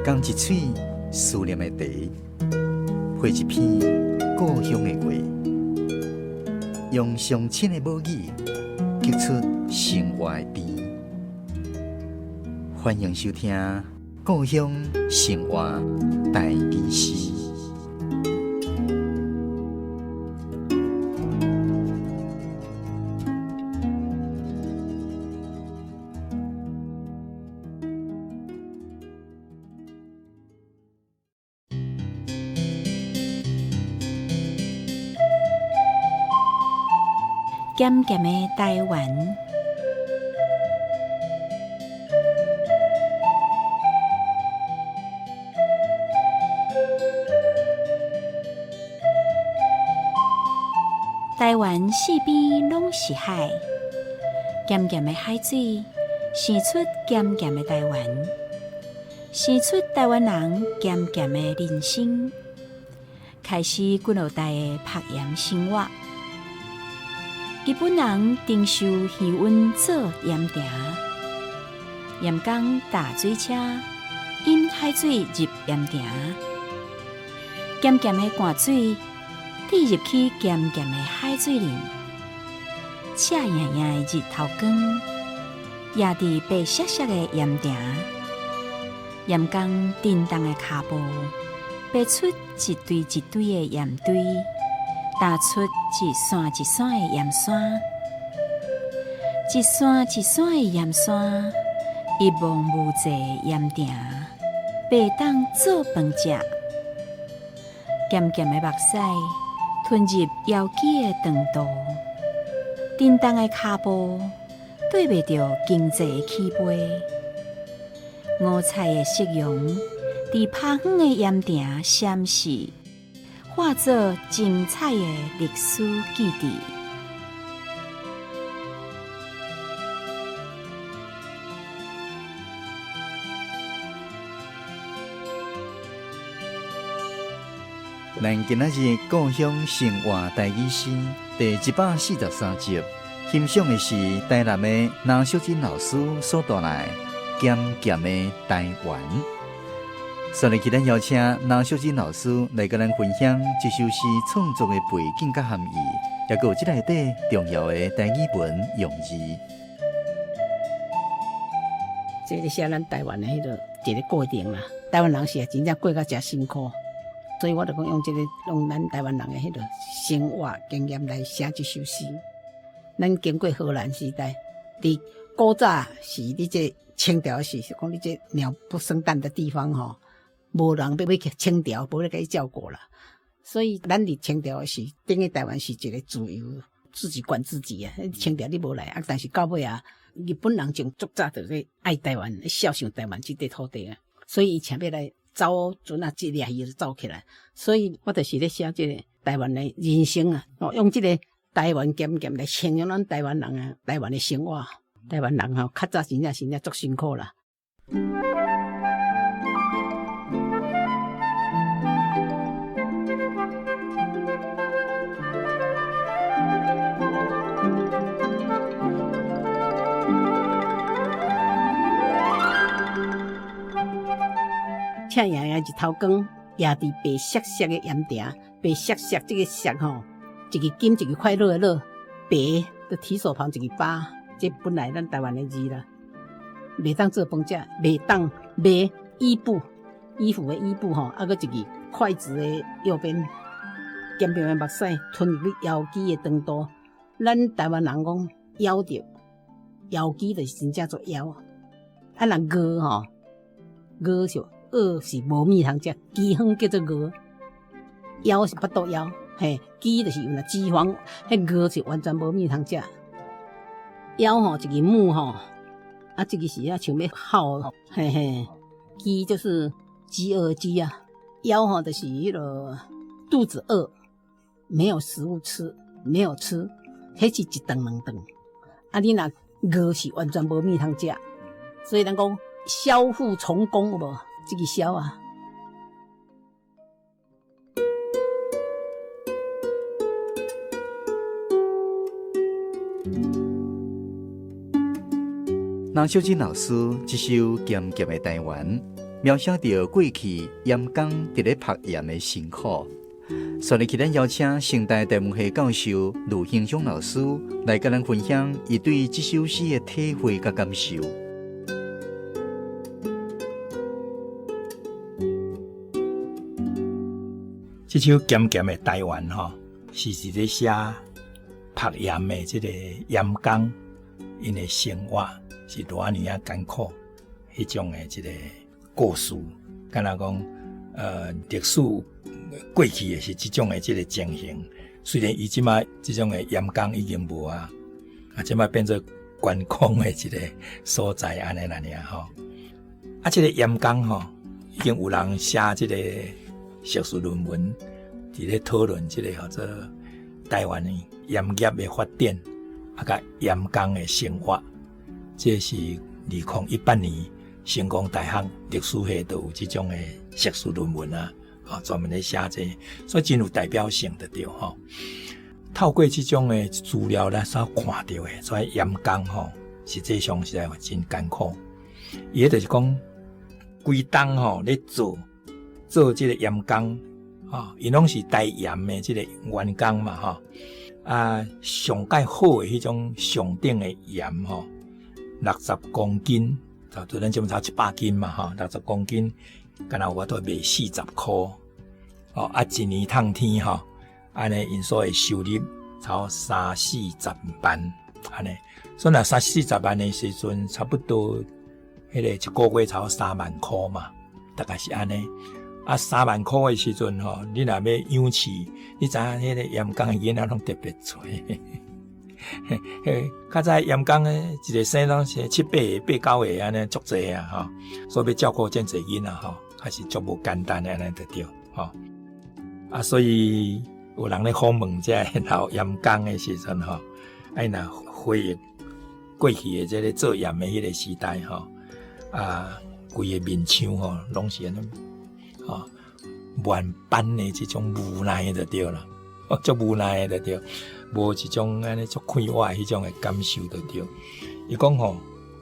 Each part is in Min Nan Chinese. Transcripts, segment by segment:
仝一喙思念的茶，配一篇故鄉的話，用上親的母語，激出生活的甜。歡迎收聽《故鄉生活台語詩》。鹹鹹的台灣，台灣四邊攏是海，鹹鹹的海水生出鹹鹹的台灣，生出台灣人鹹鹹的人生，開始幾落代的曝鹽生活。日本人徵收魚塭做鹽埕，鹽工踏水車引海水入鹽埕，鹹鹹的灌水注入去鹹鹹的海水裡，赤炎炎的日頭光射佇白雪雪的鹽埕，鹽工沉重的跤步，爬出一堆一堆的鹽堆。踏出一山一山的鹽山，一山一山的鹽山，一望無際的鹽埕，袂當做飯食。鹹鹹的目屎吞入枵飢的腸肚，沉重的跤步綴袂著經濟的起飛。五彩的夕陽佇拍遠的鹽埕閃爍。化作精彩的歷史記憶。咱今仔日故鄉生活台語詩第143集，欣賞的是台南的林淑珍老師所帶來鹹鹹的台灣。所以，咱邀請林淑珍老師來佮咱分享這首詩創作的背景佮含義，抑閣有這內底重要的台語文用字。這個寫咱台灣的彼個一個過程啦，台灣人是真正過甲誠辛苦，所以我就講用這個用咱台灣人的彼個生活經驗來寫這首詩。咱經過荷蘭時代，佇古早是你這清朝時，是講你這鳥不生蛋的地方吼。無人欲欲去清朝，無咧共伊照顧啦。所以咱佇清朝時，等於台灣是一個自由，自己管自己啊。清朝你無來啊，但是到尾啊，日本人從足早就咧愛台灣，孝順台灣這塊土地啊，所以伊請欲來走船仔，這掠魚就走起來。所以我就是咧寫這個台灣的人生啊，用這個台灣鹹鹹來形容咱台灣人啊，台灣的生活。台灣人吼，較早真正真正足辛苦啦。赤炎炎日頭光，射佇白雪雪的鹽埕，白雪雪這個雪吼，一個金一個快樂的樂，白就提手旁一個八，這本來咱台灣的字啦。袂當做飯食，袂當袂衣布，衣服的衣布吼，啊閣一個筷子的右邊，鹹鹹的目屎吞入去枵飢的腸肚。咱台灣人講枵著，枵飢就是真正足枵。啊，若餓吼，餓是餓是無物通食，飢荒叫做餓。枵是腹肚枵，嘿，飢就是有若飢荒，彼餓是完全無物通食。枵吼一個木吼。啊，這個是啊，像欲哭，嘿嘿，飢就是飢餓的飢啊，枵吼就是彼個肚子餓，沒有食物吃，沒有吃，彼是一頓兩頓。啊，你若餓是完全無物通食，所以咱講梟腹從公有無？這個梟啊。林淑珍老師這首鹹鹹的台灣，描寫著過去鹽工佇咧曝鹽的辛苦。所以，咱邀請成大台文系教授盧興松老師來佮咱分享伊對這首詩的體會佮感受。這首鹹鹹的台灣吼，是佇咧寫曝鹽的這個鹽工，𪜶的生活是偌爾仔艱苦，彼種的這個故事，敢若講，歷史過去的是這種的這個情形。雖然伊這擺這種的鹽工已經無啊，啊，這擺變做觀光的一個所在按呢爾吼。啊，這個鹽工吼，已經有人寫這個碩士論文，佇咧討論這個叫做台灣的鹽業的發展，啊，佮鹽工的生活。這是2018年成功大學歷史系都有這種的碩士論文啊，啊，專門咧寫這個，所以真有代表性就對吼。透過這種的資料，咱所看著的，所以鹽工吼，實際上實在真艱苦。伊彼就是講，規冬吼咧做做這個鹽工，吼，𪜶攏是台鹽的這個員工嘛，吼。啊，上蓋好的彼種上等的鹽吼，60公斤，就咱這麼差100斤嘛，吼，60公斤，敢若有法度賣40箍。哦，啊，一年冬天吼，按呢𪜶所的收入差三四十萬，按呢，所以若三四十萬的時陣，差不多彼個一個月差3萬箍嘛，大概是按呢。啊，3萬箍的時陣吼，你若欲養飼，你知影彼個鹽工的囡仔攏特別濟。嘿，較早鹽工的一个生攏是七八个、八九个按呢足濟啊，吼，所以欲照顧遮濟囡仔吼，還是足無簡單的按呢就對，吼。啊，所以有人咧訪問這个老鹽工的時陣吼，啊，若回憶過去的這个做鹽的彼個時代吼，啊，規个面相吼，攏是按呢，吼，萬般的這種無奈就對啦，足無奈的就對，無一種按呢足快活的彼種的感受就對。伊講吼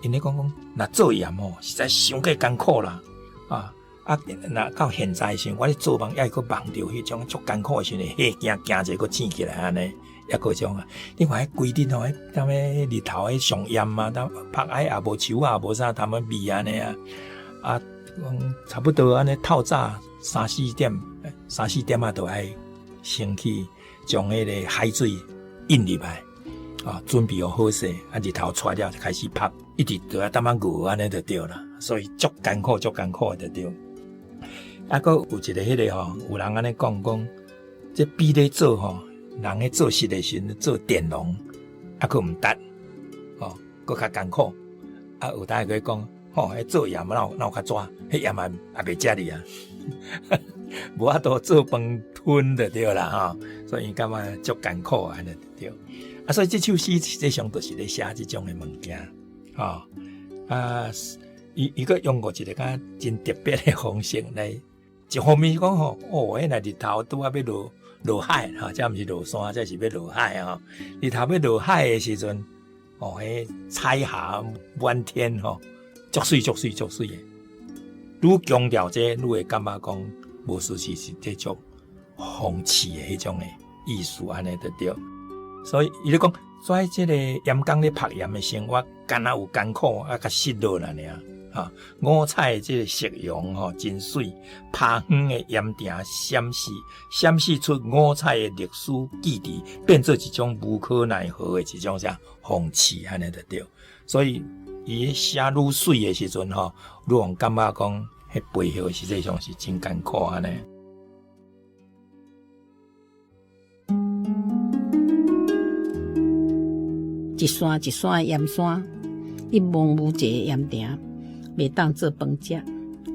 ，𪜶咧講講，若做鹽吼，實在傷過艱苦啦，啊啊，若到現在時陣，我咧做夢猶會閣夢著彼種足艱苦的時陣，嚇驚驚者閣醒起來按呢，猶閣種啊。你看彼規日吼，彼踮咧日頭彼上炎啊，曝埃也無樹仔，無啥通物味按呢啊，啊，講差不多按呢透早三四點，三四點仔就愛先去將彼個海水引入來，啊，準備好勢，啊，日頭出來了就開始曝，一直就愛踮仔熬按呢就對啦，所以足艱苦，足艱苦的就對。啊，閣有一個彼個吼，有人按呢講講，這比咧做吼，人咧做事的時陣做電籠，啊，閣毋值，吼，閣較艱苦。啊，有當會講，吼，彼做鹽哪有哪有較紙，彼鹽也也袂食哩啊，無法度做飯吞就對啦吼。所以𪜶感覺足艱苦按呢就對。啊，所以這首詩實際上就是咧寫這種的物件，吼。啊，伊伊閣用過一個較真特別的方式來，一方面是講吼，哦，彼若日頭拄仔欲落落海，吼，這毋是落山，這是欲落海吼。日頭欲落海的時陣，哦，彼彩霞滿天吼，足媠足媠足媠的。愈強調這個，愈會感覺講無事是是這種諷刺的彼種的意思按呢就對。所以伊咧講，所以這個鹽工咧曝鹽的生活，敢若有艱苦啊，較失落啦爾。哈，五彩的這個夕陽吼，真媠，拍遠的鹽埕閃爍，閃爍出五彩的歷史記憶，變做一種無可奈何的一種啥諷刺按呢就對。所以伊寫愈媠的時陣吼，愈予感覺講，彼背後實際上是真艱苦按呢。一山一山的鹽山，一望無際的鹽埕，袂當做飯食，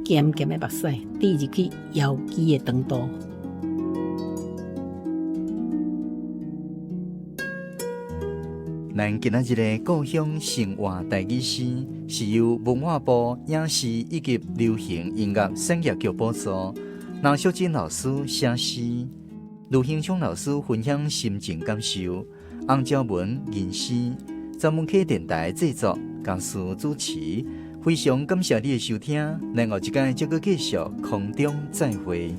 鹹鹹的目屎滴入去枵飢的腸肚。咱今仔日的故鄉生活台語詩，是由文化部影視以及流行音樂產業局補助，林淑珍老師寫詩，盧興松老師分享心情感受，洪昭文吟詩，曾文溪電台製作，公司主持，非常感謝你的收聽，咱後一擺再閣繼續空中再會。